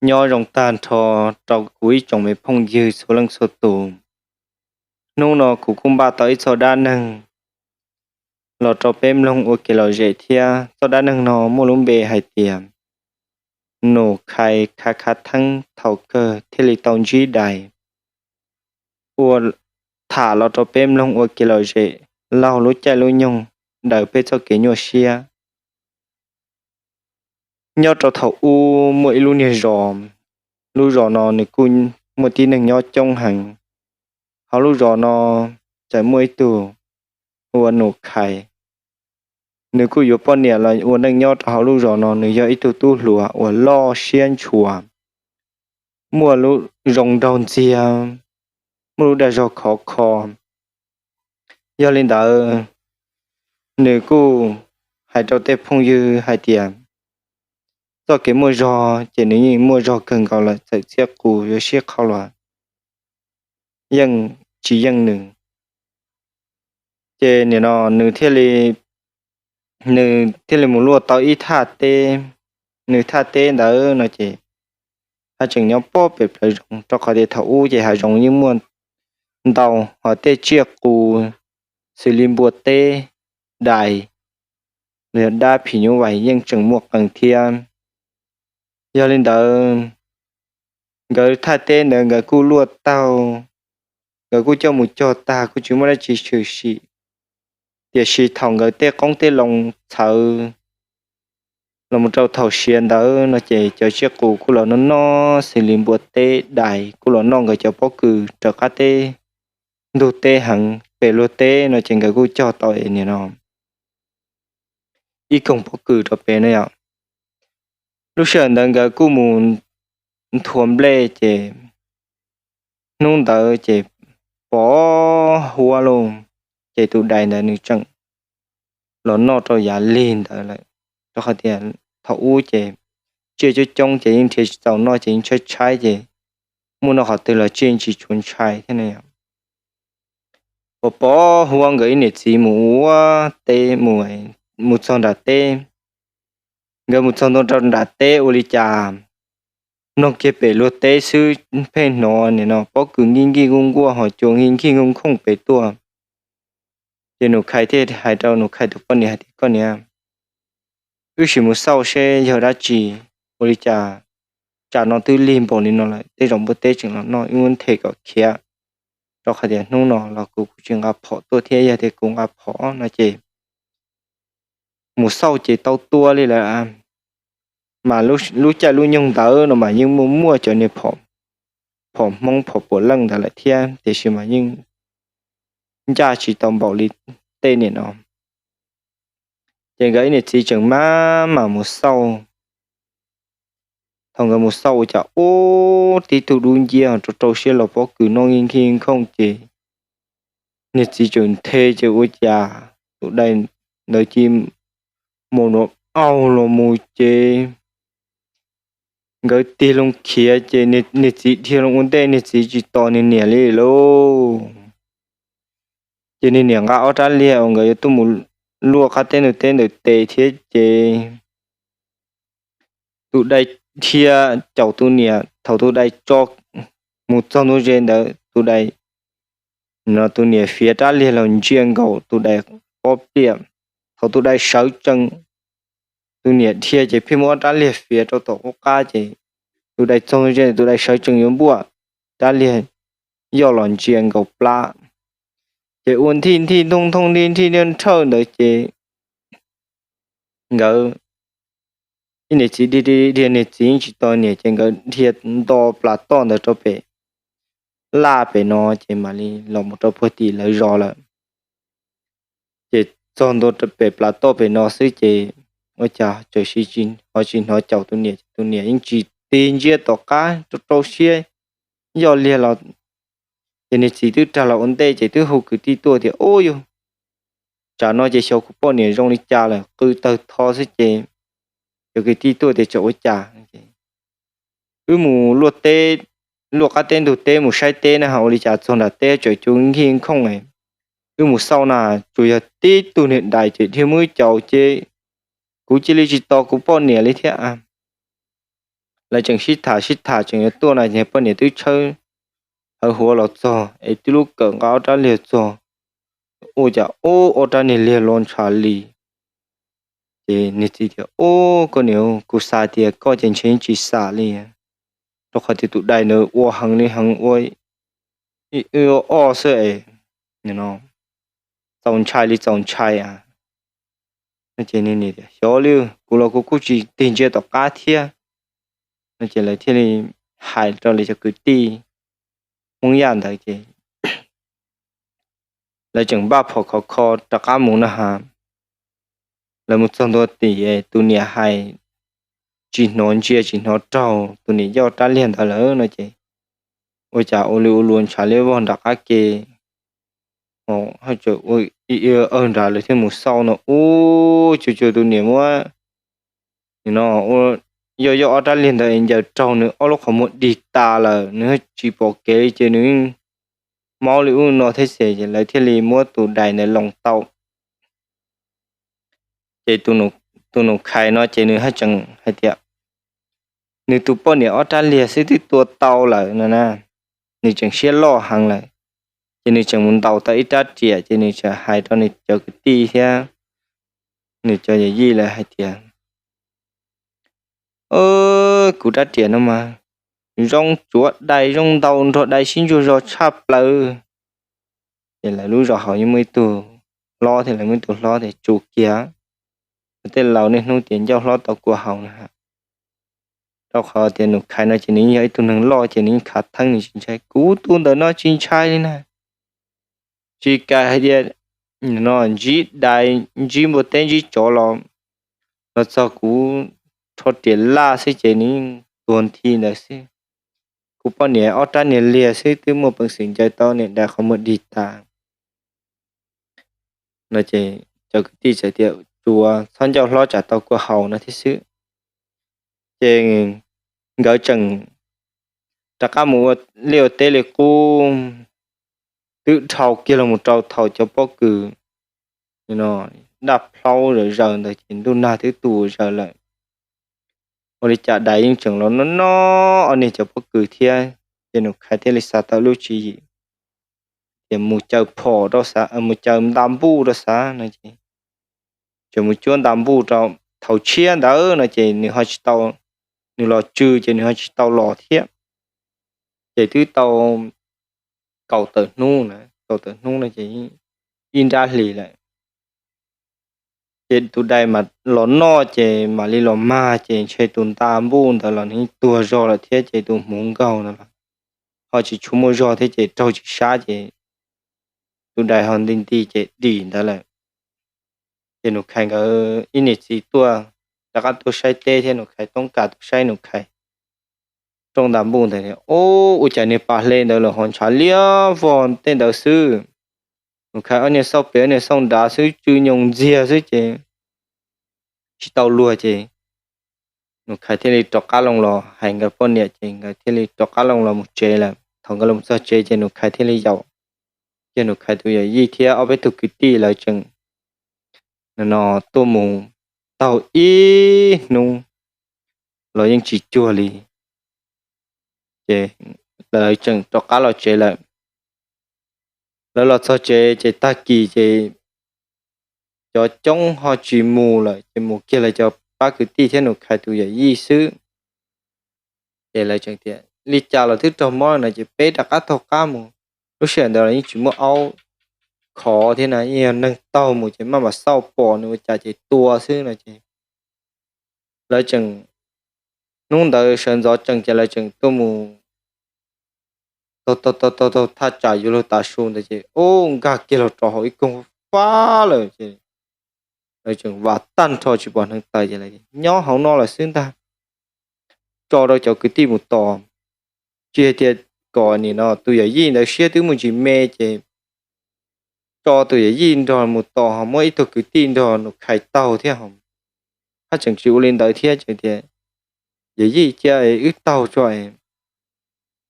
Nyob zoo tag nrho rau kuv ib tsoom me phooj ywg txhua leej txhua tus. Hnub no kuv kuj npaj tau ib txoj dab neeg los rau peb mloog ua kev lom zem thiab. Txoj dab neeg no muaj lub npe hais tias Nus Khai khav khav theeb thaum kawg thiaj li tau ntsib dais. Ua tham los rau peb mloog ua kev lom zem laug lub caij lub nyoog daws peb txoj kev nyuaj siab. Nyob rau thaum ub muaj ib lub niag zos, lub zos no nws kuj muaj tib neeg nyob coob heev. Hauv lub zos no txawm muaj ib tug hu ua Nus Khai. Nws kuj yuav poj niam los ua neej nyob rau hauv lub zos no. Nws yog ib tug tub hluas uas loj siab ntshua, muaj lub zoo nraug ntxiag, muaj lub dag zog khov kho. Yog li ntawd, nws kuj hais rau tej phooj ywg hais tias txoj kev muaj zog ces nws yeej muaj zog kawg nkaus lawm, txawm txiaj qus yuav sib qhau los yeej tsis yeej nws. Ces nim no nws thiaj li, nws thiaj li mus luaj tau ib thaj teb. Nws thaj teb ntawd no ces haj tseem nyob pob pem plawv zoov, rau qhov tias thaum ub ces hav zoov yeej muaj ntau, ho tej tsiaj qus xws li npua teb, dais, los yog dab phim nyuj vais yeej tseem muaj qee thiab. Yog li ntawd, nkawd thaj teb ntawd nkawd kuj luaj tau, nkawd kuj coj mus cog tag kuj tsis muaj dab tsi tshwm sim. Tiam sis thaum nkawd tej qoob tej loo txhawv los mus rau thaum siav ntawd no ces cov tsiaj qus kuj los noj noj xws li npua teb, dais kuj los noj nkawd cov pob kws raws qab teb ntug teb heev. Pem luag teb no ces nkawd kuj cog tau es nim no ib koog pob kws rau pem no yom. Lub sij hawm ntawd nkawd kuj mus nthua nplej ces hnub ntawd ces pos huab lauj, ces tus dais ntawd nws tseem los noj rau yav lig ntawd lawm. Rau qhov tias thaum ub ces tsiaj coob coob ces yeej nrhiav tsis txaus noj ces yeej tshaib tshaib ces muaj noj qhov twg los tsiaj yeej tsis tshua ntshai thiab ne. Pos pos huab nkawd ib niam txiv mus ua teb, mus txog nram teb. Nkawd mus txog ntua rau nram teb ua li cas mloog kiag pem luag teb xwb pheej hnov nim no pob kws nkij nkij nkuj nkuaj ho cua nkij nkij nkuj nkhooj pem tuaj. Ces Nus Khai thiaj hais rau Nus Khai tus poj niam hais tias, Koj niam, wb sim mus xauj seb yog dab tsi, ua li cas tsam no twb lig npaum li no lawm tej zaum npua teb tseem los noj, wb muab nthe kom khiav, rau qhov tias hnub no los kuv kuj tsis nqa phom tuaj thiab, yog tias kuv nqa phom no ces mus xauj ces tau tua li lawm. Mas lub caij lub nyoog ntawd no mas yeej muaj muaj cov niag phom Hmoob phom puav leej ntawd lawm thiab, tiam sis mas yeej ncaj tsis tau npaum li tej nim no. Ces nkawd ib niam txiv tseem maj mam mus xauj. Thaum nkawd mus xauj ua cas ub, tib tug dub nciab rau rau siab los pob kws noj nkij nkhooj ces niag txiv tseem nthe ces ua cas tus dais ntawd cia li mus nrov auj los mus ces nkawd tig loo khiav ces niag txiv dhia loo ua ntej, niag txiv tsis tos niag niam li lauj. Ces niag niam nqa ob rab liag uas nkawd yuav tuaj mus luaj qab teb ntug teb ntawd tes thiab ces tus dais dhia caum tus niam. Thaum tus dais tso mus txog ntua ze ntawd tus dais, no tus niam fiav rab liag los ntsia nkaus tus dais pob pliaj. Thaum tus dais sawv tsees, tus niam dhia ces pheej muab ob rab liag fiav rau tom qub qab ces tus dais txog ntua ze tus dais sawv tsees yuav npuaj, rab liag yoj los ntsia nkaus plab. Ces ua nthij nthij ntooj ntooj nthij nthij nthawj ntawd ces nkawd ib niam txiv dhia dhia niag txiv yeej tsis tos niam ces nkawd dhia nto plas toj ntawd rau pem laj pem no ces mam li los mus rau puag tim lawv zos lawm. Ces txog ntua pem plas toj pem no xwb ces ua cas txawm sis ho tsis hnov caum tus niam ces tus niam yeej tsis tig ntsia tom qab, rau rau siab yoj liag los. Ces niag txiv twb rag los ua ntej ces twb hu kwv tij tuaj tias, Ub yug, tsam no ces xyov kuv poj niam zoo li cas lawm, qw tawg tho xwb ces cov kwv tij tuaj tias, Tsam ua cas? Wb mus luaj teb, luaj qab teb ntug teb mus saib teb na, ua li cas txog nram teb tseem cua nkij nkhooj. Wb mus xauj na, tsuas yog tib tug niag dais ces dhia muab wb caum ces kuv cia li tsis tos kuv poj niam li thiab. lawv tseem sib tham sib tham tseem yuav tuaj na, ces poj niam twb tshawb hawv huav los txog es twb lub kawm nqa ob rab liag txog, ua cas ub ob rab niag liag los ntshav li. Ces niag txiv tias, Ub, koj niam, kuv xav tias koj ces ntshe tsis xam li, rau qhov tias tus dais ntawd ua heev li heev ua ib ob xwb es txaus ntshai li txaus ntshai a. Ces niag niam tias, Xyov li, kuv los kuv kuj tsis tig ntsia tom qab thiab. No ces lawv thiaj li hais rau lawv cov kwv tij Hmoob Yaj ntawd ces lawv tseem npaj phom khov kho rov qab mus na has. Lawv mus txog ntua tim tus niam hais tsis hnov ntsia tsis hnov raug tus niam yoj rab liag ntawd lawm no ces ua cas ua li ua luag ntshav liab vog nram qab ke. Haj tseem ua ib awg nrad lawv thiaj mus xauj no ub, cuag cuag tus niam muab no yoj yoj ob rab liag ntawd es ncaws raug nws ob lub qhov muag dig tas lawm, nws tsis pom kev li ces nws maub li ub no thiab xwb ces lawv thiaj li muab tus dais ntawd loos tau. Ces tus Nus Khais no ces nws haj tseem hais tias nws tus poj niam ob rab liag xwb twb tua tau lawm no na, nws tseem siab loj heev lawm. Ces nws tseem mus ntaus tau ib rab riam ces nws tseem hais rau nws cov kwv tij thiab nws cov yawm yij lawv hais tias, Kuv rab riam no mas zoo tsuav dais zoo ntaus nrog dais sib ntsuag zog tshaj plaws. Ces lawv lub zos hauv yeej muaj ib tug hlob thiab lawv muaj ib tug hlob tias, Tsum kiag, tej laus niaj hnub tias ncauj hlob tau kua haus na. Rau qhov tias Nus Khais no ces nws yog ib tug neeg loj ces nws yeej khav theeb nws tsis ntshai, kuv tus ntawm no tsis ntshai li na. Tsis kam hais tias no ntsib dais ntsib npua teb ntsib tsov los, los txog kuv rho riam laj xwb ces nws yeej tuag nthi ntawd xwb. Kuv poj niam ob rab niag liag xwb twb muaj peev xwm ncaws tau niag dais qhov muag dig tas. No ces cov kwv tij txawm tias, Tsum, txhob ncauj hlob tsam tau kua haus no thiab xwb. Ces nkawd tseem rov qab mus ua liaj ua teb li qub, twb dhau kiag los mus rau thaum cov pob kws daj plhaub zawm zaws ntawd ces ntuj nag twb tu zaws lawm. Ua li cas dais yeej tseem los noj noj ob niag cov pob kws thiab. Ces Nus Khais thiaj li xav tau lub tswv yim tias mus caw phom rau xav, mus caw nta npuj rau xav no ces tseem mus cuab nta npuj rau. Thaum tshiab ntawd no ces nws ho tsis tau, nws los tsw ces nws ho tsis tau los thiab. Ces twb tau kaum tawm hnub na, kaum tawm hnub no ces ib nrab hlis lawm. Ces tus dais mas los noj ces mam li los mag ces ntshe tus nta npuj ntawd los nws tuag zog lawm thiab ces tus hmuv nkaug ntawd los ho tsis tshua muaj zog thiab ces raug tsis sab ces tus dais ho nti nti ces dim ntawd lawm. Ces Nus Khais nkawd ib niam txiv tuaj, rov qab tuaj saib teb thiab Nus Khais toob kas tuaj saib Nus Khais rooj nta npuj ntawd, Ub, ua cas niag pas hle ntawd los ho ntshav liab vog tej ntawd xwb. Nus Khais ob niag xauj pem ob niag xauj nrad xwb tsw nyoos ntxiag xwb ces tsis tau luag ces Nus Khais thiaj li rov qab loo los hais nkawd poj niam ces nkawd thiaj li rov qab loo los mus tsev lawm. Thaum nkawd los txog tsev ces Nus Khais thiaj li yaum kiag Nus Khais tus yawm yij thiab ob peb tug kwv tij lawv tseem no tuaj mus taug ib hnub los yeej tsis cuag li. Ces lawv tseem rov qab los tsev lawm. Lawv los txog tsev ces tag kis ces cov coob ho tsis mus lawm ces mus kiag lawv cov pab kwv tij thiab Nus Khais tus yawm yij xwb. Ces lawv tseem tias li cas los twb raug mob no ces peb rov qab taug qab mus. Lub sij hawm ntawd los yeej tsis muaj aub khov thiab na, yeej yog neeg taug mus ces maj mam xauj pom nws ua cas ces tua xwb no ces lawv tseem, hnub ntawd sawv ntxov tsees ces lawv tseem tuaj mus taug taug taug taug thaj tsam yuav luag tav su ntawd ces ub nkag kiag los rau hauv ib koog fab lawm ces lawv tseem vam tag nrho tsis pom neev taws ces lawv nyob hauv no lawm xwb ntag. Tso rau cov kwv tij mus tos, tsis hais tias kom nim no tus yawm yij ntawd siab twb muaj ntsis me ces tso tus yawm yij nrog mus tos ho muab ib tug kwv tij nrog Nus Khais taug thiab ho. Haj tseem tsis ua li ntawd thiab ces tias yawm yij cia wb taug tso,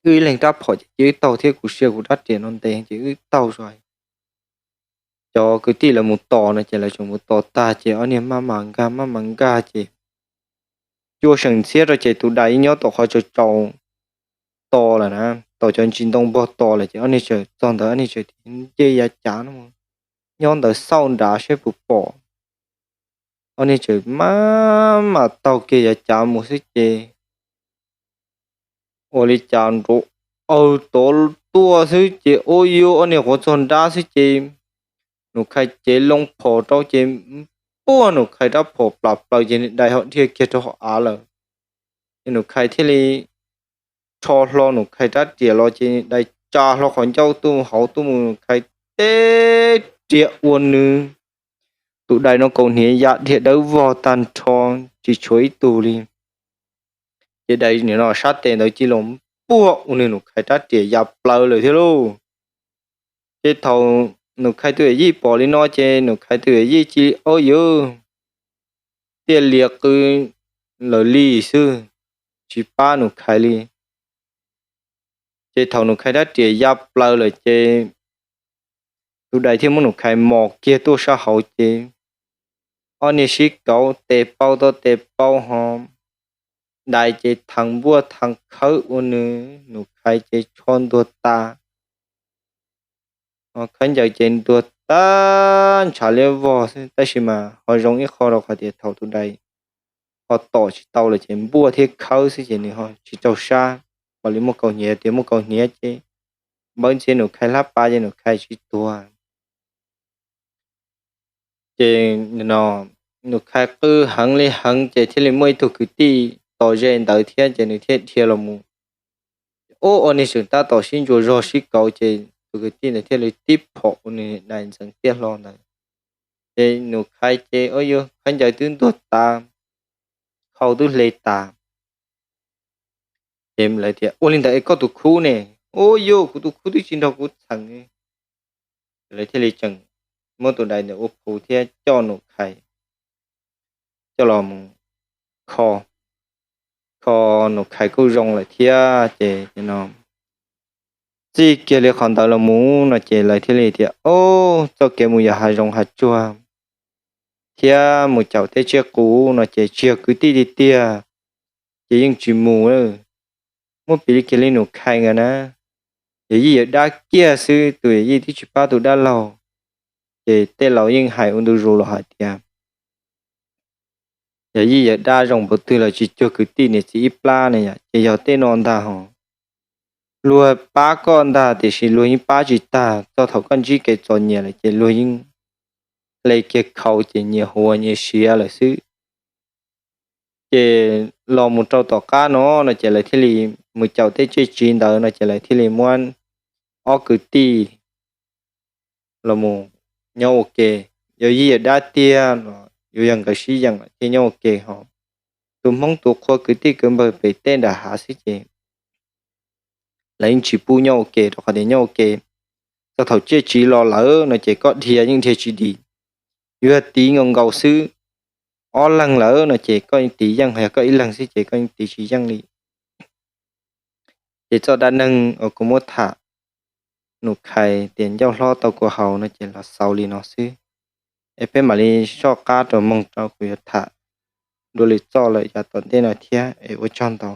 wb ib leeg rab phom ces cia wb taug thiab, kuv sia kuv rab riam no ntev ces wb taug tso. Cov kwv tij lawv mus tos no ces lawv tseem mus tos tag ces ob niag maj mam nkag maj mam nkag ces cua seem ntxhiab rau ces tus dais yeej nyob tom qhov tsaus tsaus to lawm na, tom cov ntsis ntoo npog to lawm ces ob niag txawm txog ntawd ob niag txawm tias nce yav cav no, nyob ntawd xauj nrad saib puas pom. Ob niag txawm maj mam taug kiag yav cav mus xwb ces ua li cas nrov awg tod tuaj xwb ces ua yuav ob niag quav txog nrab xwb ces Nus Khai cev loo phom rau ces npuaj Nus Khai rab phom plam plaws ces niag dais ho dhia kiag rau hauv av lawm. Ces Nus Khai thiaj li rho hlo Nus Khai rab riam los ces niag dais tsa hlo qhov ncauj tuaj hauv tuaj mus Nus Khai teb riam ua nws tus dais no kaus hniav ya dhia dawb vog tag nrho, tsis tshuav ib tug li. Ces dais nim no sab tes ntawd cia li los npuaj ua nws Nus Khai rab riam ya plaws lawm thiab lauj. Ces thaum Nus Khai tus yawm yij pom li no ces Nus Khai tus yawm yij cia li ob yuav tiaj lias qw lawm li xwb, tsis pab Nus Khai li. Ces thaum Nus Khai rab riam ya plaws lawm ces tus dais thiaj muab Nus Khai mos kiag tuaj sab hauv ces ob niag sib kauv tes paub tau tes paub ho, dais ces thees npuaj thees khawb ua nws Nus Khai ces tsho ntuag tas, ho khaub ncaws ces ntuag tag ntshav liab vog xwb. Tab sis mas ho zoo ib qho rau qhov tias thaum tus dais ho tom tsis tau lawm ces npuaj thiab khawb xwb ces nws ho tsis raug sab, ua li muaj kaus hniav tias muaj kaus hniav ces npawb ntxhias Nus Khai hlab pas ces Nus Khai tsis tuag. Ces Nus Khai qw heev li heev ces thiaj li muaj ib tug kwv tij tos ze ntawd thiab ces nws thiaj dhia los mus. Ua ua niag tseem tab tom sib ntsuas zog sib kauv ces tus kwv tij ntawd thiaj li tib phom ua nws dais ntxeev tiaj hlo ntawd. Ces Nus Khai ces ua yuav khaub ncaws twb ntuag tas, khau twb hle tas. Ces lawv tias ua li ntawd es koj tus khub ne? Ua yuav kuv tus khub twb tsis nrog kuv txheem. Lawv thiaj li tseem muab tus dais ntawd ua phu thiab coj Nus Khai coj los mus kho, kho Nus Khai kuj zoo lawm thiab ces no txij kiag li qhov ntawd los mus no ces lawv thiaj li tias o, txoj kev mus yos hav zoov hav tsuag thiab mus caum tej tsiaj qus no ces tsis yog kwv tij tiag tiag ces yeej tsis mus. Muab piv li kiag li Nus Khai nkawd na, yawm yij yawm dab kiag xwb, tus yawm yij twb tsis pab tus dab laug, ces tej laus yeej hais ua ntu zus los hais tias yawm yij yawm dab zoo npaum twg los tsis cuag kwv tij niam txiv ib plab ne yom. Ces yog tej no ntag hos, luag pab koj ntag tiam sis luag yeej pab tsis tag, txog thaum koj ntsib kev txom nyem lawm ces luag yeej hle kiag khau ces nyias huas nyias siav lawm xwb. Ces los mus rau tom qab no no ces lawv thiaj li mus caum tej tsiaj tsiv ntawd no ces lawv thiaj li muab ob kwv tij los mus nyob ua ke, yawm yij yawm dab tiag los yuav yog nkawd sib yeem thiaj nyob ua ke hos. Tus Hmoob tus qhua kwv tij kwv npawg pem tej nram hav xwb ces lawv yeej tsis pub nyob ua ke rau qhov tias nyob ua ke txog thaum tsiaj tsiv los lawm no ces koj dhia yeej dhia tsis dim. Yuav yog tiv nkaus nkaus xwb, ob leeg lawm no ces koj yeej tiv yeej, yog koj ib leeg xwb ces koj yeej tiv tsis yeej li. Ces txoj dab neeg uas kuv muab tham Nus Khai tias ncauj hlob tau kua haus no ces los xaus li no xwb. Es peb mam li soj qab rau moog rau kuv yuav tham dua lwm txoj lawm yav tom ntej no thiab es ua tsaug ntau.